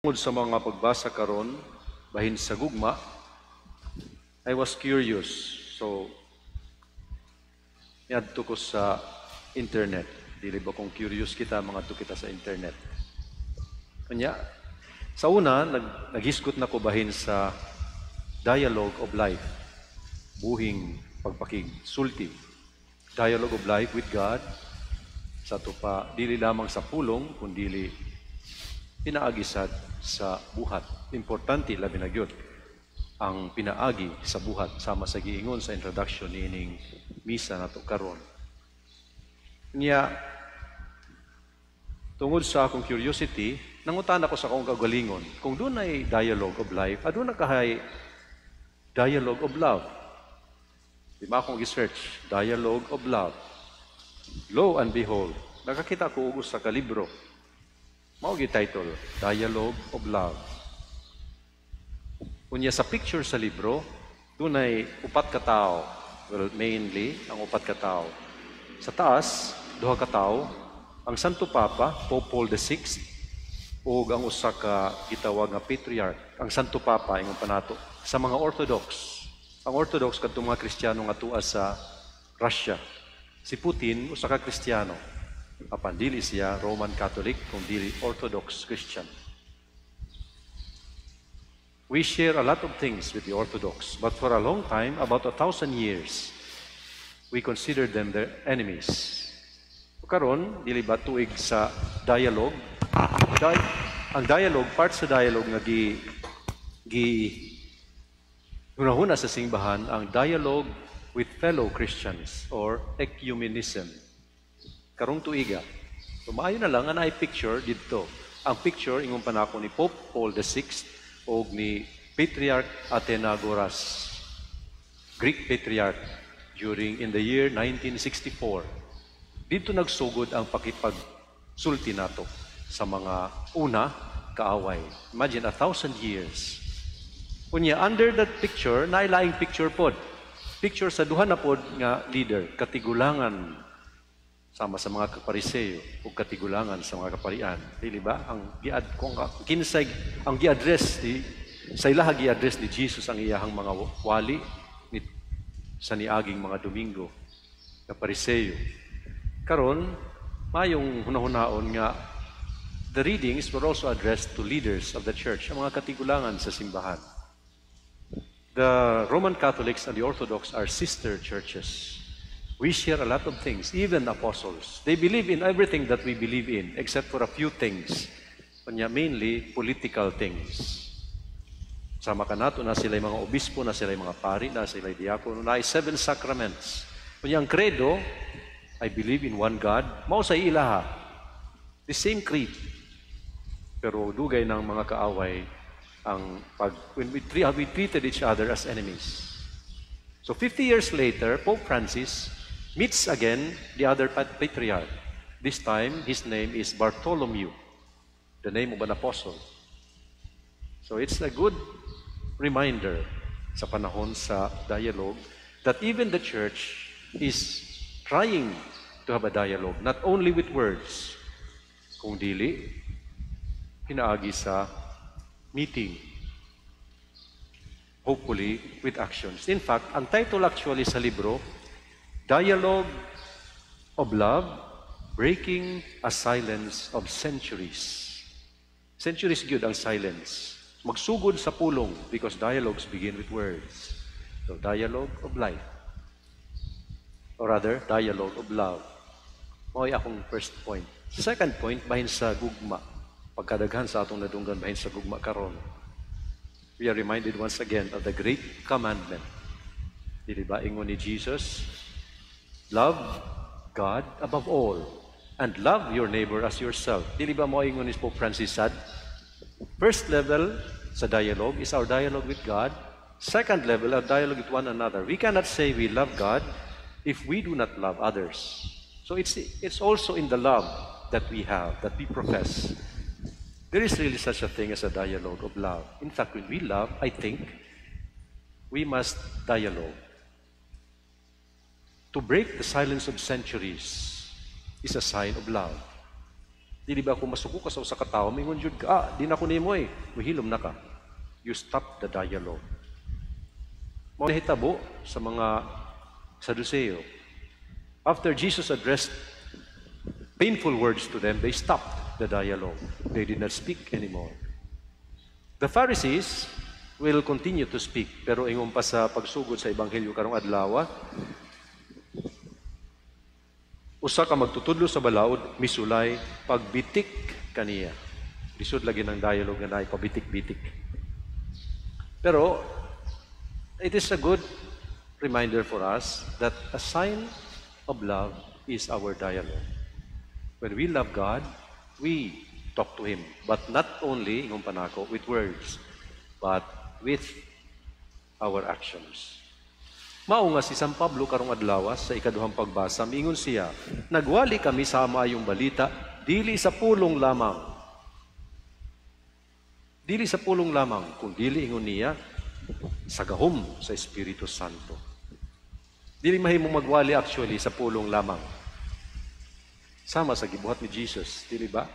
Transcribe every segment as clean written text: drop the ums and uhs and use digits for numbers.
Tungod sa mga pagbasa karon bahin sa gugma, I was curious. So, niadto ko sa internet. Dili ba kung curious kita, mangadto kita sa internet? Kanya, sa una, naghisgot na ko bahin sa dialogue of life. Buhing pagpakigsulti. Dialogue of life with God. Sa ato pa, dili lamang sa pulong, kundili pinaagi sad sa buhat. Importante, labi na gyud ang pinaagi sa buhat sama sa giingon sa introduction niining misa nato karon. Niya, tungod sa akong curiosity, nangutana ko sa akong kagalingon, kung dunay dialogue of life, aduna kahay dialogue of love? Di ba akong gi-search, dialogue of love? Lo and behold, nakakita ko og usa ka libro. Mao gi title, Dialogue of Love. Unya sa picture sa libro, dunay upat ka tawo. Well, mainly ang upat ka tawo. Sa taas, duha ka tawo, ang Santo Papa, Pope Paul VI, ug ang usa ka gitawag nga patriarch. Ang Santo Papa ingon pa nato sa mga Orthodox. Ang Orthodox kadtong mga Kristiyano nga tua sa Russia. Si Putin usa ka Kristiyano. Apan dili siya Roman Catholic kung dili Orthodox Christian. We share a lot of things with the Orthodox, but for a long time, about 1,000 years, we considered them their enemies. Karon, dili ba tuig sa dialogue? Ang dialogue, part sa dialogue nga gi hunahuna sa simbahan, ang dialogue with fellow Christians or ecumenism. Karong tuiga. So maayo na lang nga naay picture didto. Ang picture ingon pa nako ni Pope Paul VI o ni Patriarch Athenagoras, Greek Patriarch during in the year 1964. Didto nagsugod ang pakipagsulti nato sa mga una kaaway. Imagine 1,000 years. Unya, under that picture, nailaing picture pod. Picture sa duha na pod nga leader, katigulangan sama sa mga kapariseo o katigulangan sa mga kaparian. Dili ba? Ang giad kung kinsay ang gi-address ni sa ilaha, gi-address ni Jesus ang iyahang mga wali ni sa niaging mga Domingo nga Pariseo. Karon, mayong hunahunaon nga the readings were also addressed to leaders of the church, ang mga katigulangan sa simbahan. The Roman Catholics and the Orthodox are sister churches. We share a lot of things, even apostles. They believe in everything that we believe in, except for a few things. Kanya mainly political things. Sama kanato na sila mga obispo, na sila mga pari, na sila diakono, na seven sacraments. Kanya ang credo, "I believe in one God," mao sa ilaha. The same creed. Pero dugay ng mga kaaway ang pag when we treated each other as enemies. So 50 years later, Pope Francis meets again the other patriarch. This time, his name is Bartholomew, the name of an apostle. So it's a good reminder sa panahon sa dialogue that even the church is trying to have a dialogue, not only with words, kung dili, pinaagi sa meeting, hopefully with actions. In fact, ang title actually sa libro, Dialogue of Love, Breaking a Silence of Centuries. Centuries gyud ang silence. Magsugod sa pulong because dialogues begin with words. So, dialogue of life. Or rather, dialogue of love. Mao'y akong first point. Second point, bahin sa gugma. Pagkadaghan sa atong nadunggan bahin sa gugma karon. We are reminded once again of the great commandment. Dili ba ingon ni Jesus, "Love God above all and love your neighbor as yourself"? Dili ba mo ingon ni Pope Francis sad? First level sa dialogue is our dialogue with God. Second level, our dialogue with one another. We cannot say we love God if we do not love others. So it's also in the love that we have, that we profess. There is really such a thing as a dialogue of love. In fact, when we love, I think, we must dialogue. To break the silence of centuries is a sign of love. Dili ba kung masuko ka sa usa ka tawo, mingon jud ka, "Ah, di na ko nimo eh." Muhilom na ka. You stop the dialogue. Mao nahitabo sa mga Saduceo. After Jesus addressed painful words to them, they stopped the dialogue. They did not speak anymore. The Pharisees will continue to speak, pero ingon pa sa pagsugod sa Ebanghelyo karong adlaw, usa ka magtutudlo sa balaod misulay pagbitik kaniya. Lisod lagi ng dialogue nga naay pabitik-bitik. Pero it is a good reminder for us that a sign of love is our dialogue. When we love God, we talk to Him. But not only, ingon pa nako, with words, but with our actions. Mao nga si San Pablo karong adlaw sa ikaduhang pagbasa, miingon siya, "Nagwali kami sa maayong balita, dili sa pulong lamang." Dili sa pulong lamang, kung dili, ingon niya, sa gahom sa Espiritu Santo. Dili mahimong magwali actually sa pulong lamang. Sama sa gibuhat ni Jesus, dili ba?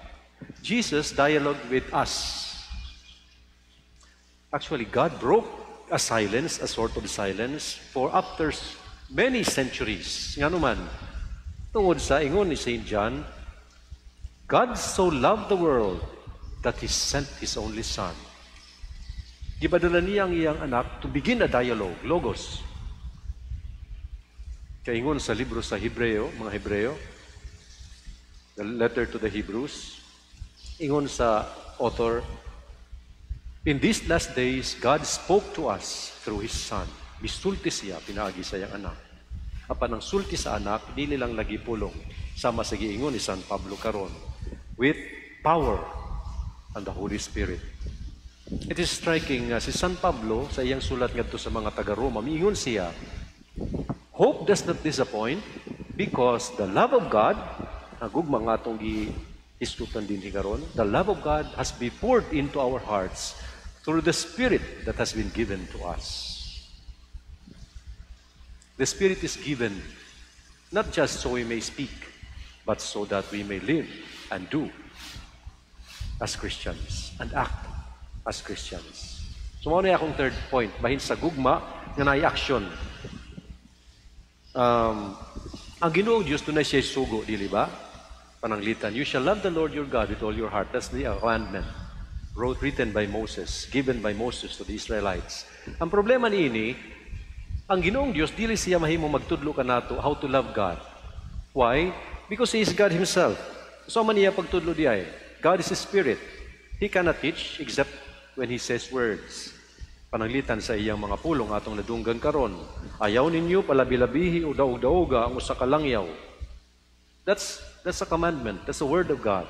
Jesus dialogue with us. Actually, God broke a silence, a sort of silence, for after many centuries. Ngano man, tungod sa ingon ni St. John, "God so loved the world that He sent His only Son." Gipadala niya ang iyang anak to begin a dialogue, logos. Kaingon sa libro sa Hebreo, mga Hebreo, the letter to the Hebrews, ingon sa author, "In these last days, God spoke to us through His Son." Misulti siya, pinaagi sa iyang anak. Apan ang sulti sa anak, dili lang lagi pulong. Sama sa giingon ni San Pablo karon, with power and the Holy Spirit. It is striking nga si San Pablo sa iyang sulat ngadto sa mga taga-Roma, miingon siya, "Hope does not disappoint because the love of God," ang gugma nga atong gihisgutan din karon, "the love of God has been poured into our hearts through the Spirit that has been given to us." The Spirit is given not just so we may speak, but so that we may live and do as Christians and act as Christians. So mao na akong third point, bahin sa gugma nga naay action. Ang Ginoong Dios dunay siya sugo, dili ba? Pananglitan, "You shall love the Lord your God with all your heart." That's the commandment written by Moses, given by Moses to the Israelites. Ang problema niini, ang Ginoong Dios dili siya mahimo magtudlo kanato how to love God. Why? Because He is God Himself. So man niya pagtudlo diay. God is a spirit. He cannot teach except when He says words. Pananglitan sa iyang mga pulong atong nadunggan karon. "Ayaw ninyo palabi-labihi o daog-daoga ang usa ka langyaw." That's a commandment. That's the word of God.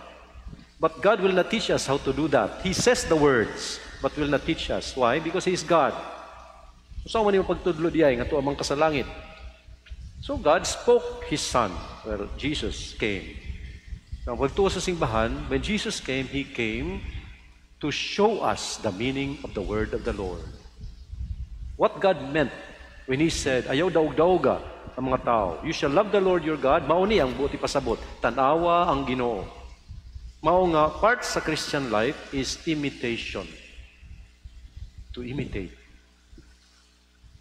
But God will not teach us how to do that. He says the words, but will not teach us. Why? Because He is God. So, man yung pagtudlo diay nga amang ka sa langit. So God spoke His Son. Well, Jesus came. Ang pagtuo sa simbahan, when Jesus came, He came to show us the meaning of the word of the Lord. What God meant when He said, "Ayaw daog-daoga ang mga tao. You shall love the Lord your God." Mao ni ang buot ipasabot. Tanawa ang Ginoo. Mao nga part sa Christian life is imitation. To imitate.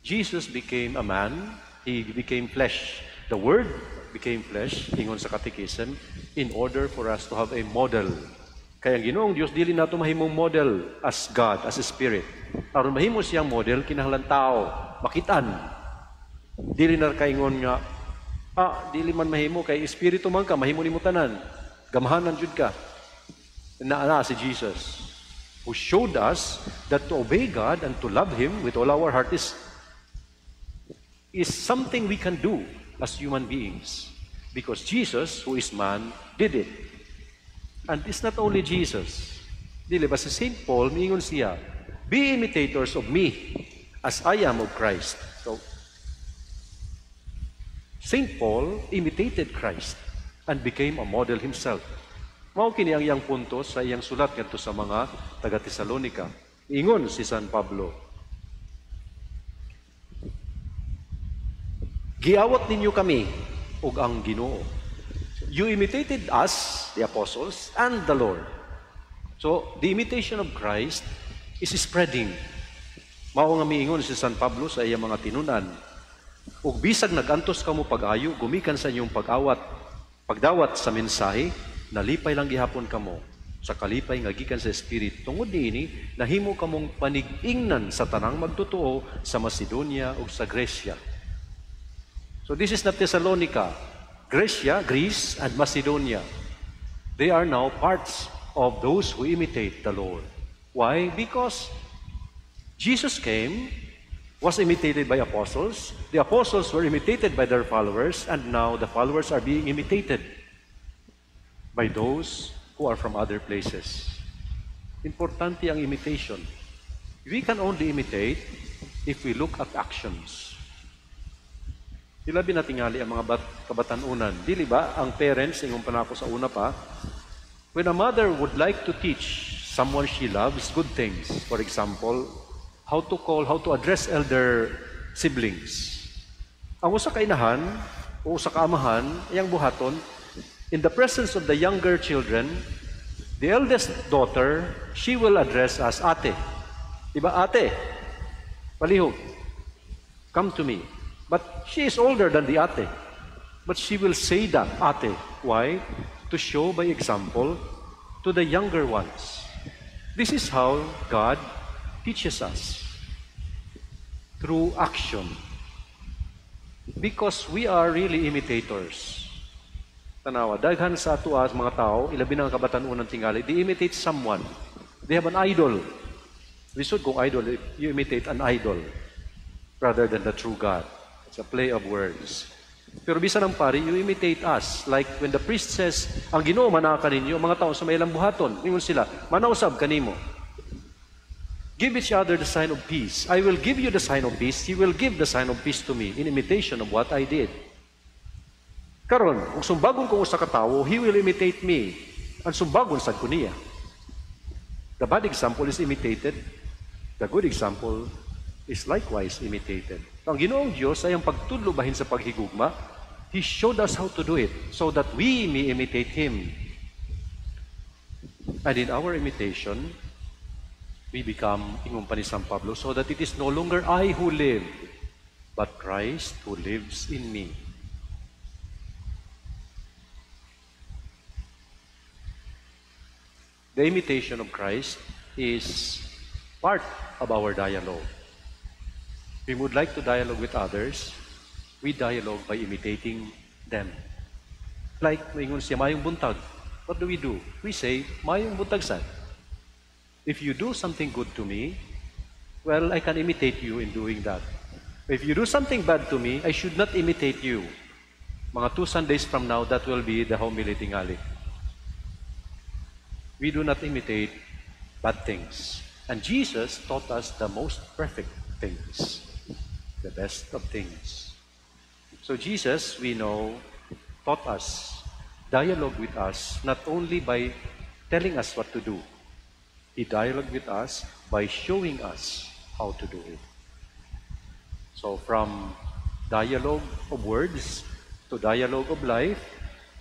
Jesus became a man, He became flesh. The Word became flesh, ingon sa Catechism, in order for us to have a model. Kaya ang Ginoong Diyos, dili nato mahimong model as God, as a Spirit. Aron mahimo siyang model, kinahanglan tao, makitaan. Dili na kaingon nga, "Ah, dili man mahimo, kay Espiritu man ka, mahimo nimo tanan. Gamhanan jud ka." Naa si Jesus, who showed us that to obey God and to love Him with all our heart is something we can do as human beings. Because Jesus, who is man, did it. And it's not only Jesus. Dili ba si St. Paul, miingon siya, "Be imitators of me, as I am of Christ." So, St. Paul imitated Christ and became a model himself. Mao kini ang iyang punto sa iyang sulat ngadto sa mga taga Tesalonica. Ingon si San Pablo, "Giawat ninyo kami ug ang Ginoo." You imitated us, the apostles, and the Lord. So, the imitation of Christ is spreading. Mao nga miingon si San Pablo sa iyang mga tinunan, "Ug bisag nagantos kamo pag-ayo gumikan sa inyong pag-awat, pagdawat sa mensahe, nalipay lang gihapon kamo sa kalipay nga gikan sa Espiritu. Tungod niini nahimo kamong panig-ingnan sa tanang magtotoo sa Macedonia ug sa Grecia." So this is not Thessalonica, Grecia, Greece, and Macedonia. They are now parts of those who imitate the Lord. Why? Because Jesus came, was imitated by apostles, the apostles were imitated by their followers, and now the followers are being imitated by those who are from other places. Importante ang imitation. We can only imitate if we look at actions. Ilabi na tingali ang mga kabatan-unan. Dili ba, ang parents, ingon pa nako sa una pa, when a mother would like to teach someone she loves good things, for example, how to call, how to address elder siblings. Ang usa ka inahan o usa ka amahan, iyang buhaton, in the presence of the younger children, the eldest daughter, she will address as ate. Diba, "Ate? Palihog. Come to me." But she is older than the ate. But she will say that, "Ate." Why? To show by example to the younger ones. This is how God teaches us. Through action. Because we are really imitators. Tanawa, daghan sa ato as mga tao, ilabi na ang kabatan-unan tingali, they imitate someone. They have an idol. Lisod kung idol, you imitate an idol rather than the true God. It's a play of words. Pero bisan ang pari, you imitate us. Like when the priest says, "Ang Ginoo manaa kaninyo," mga tao sa may ilang buhaton, ingon sila, "Manaa usab kanimo." Give each other the sign of peace. I will give you the sign of peace. He will give the sign of peace to me in imitation of what I did. Karon, kung sumbagon ko usa ka tawo, he will imitate me. Ang sumbagon sad ko niya. The bad example is imitated. The good example is likewise imitated. Ang Ginoong Diyos ay ang pagtudlo bahin sa paghigugma. He showed us how to do it so that we may imitate Him. And in our imitation, we become, ingon pa ni San Pablo, so that it is no longer I who live, but Christ who lives in me. The imitation of Christ is part of our dialogue. We would like to dialogue with others, we dialogue by imitating them. Like, maingon siya, "Mayong buntag." What do we do? We say, "Mayong buntag sad." If you do something good to me, well, I can imitate you in doing that. If you do something bad to me, I should not imitate you. Mga 2 Sundays from now, that will be the homily tingali. We do not imitate bad things. And Jesus taught us the most perfect things, the best of things. So Jesus, we know, taught us, dialogue with us, not only by telling us what to do. He dialogued with us by showing us how to do it. So from dialogue of words to dialogue of life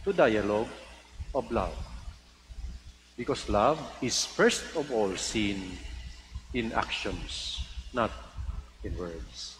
to dialogue of love. Because love is first of all seen in actions, not in words.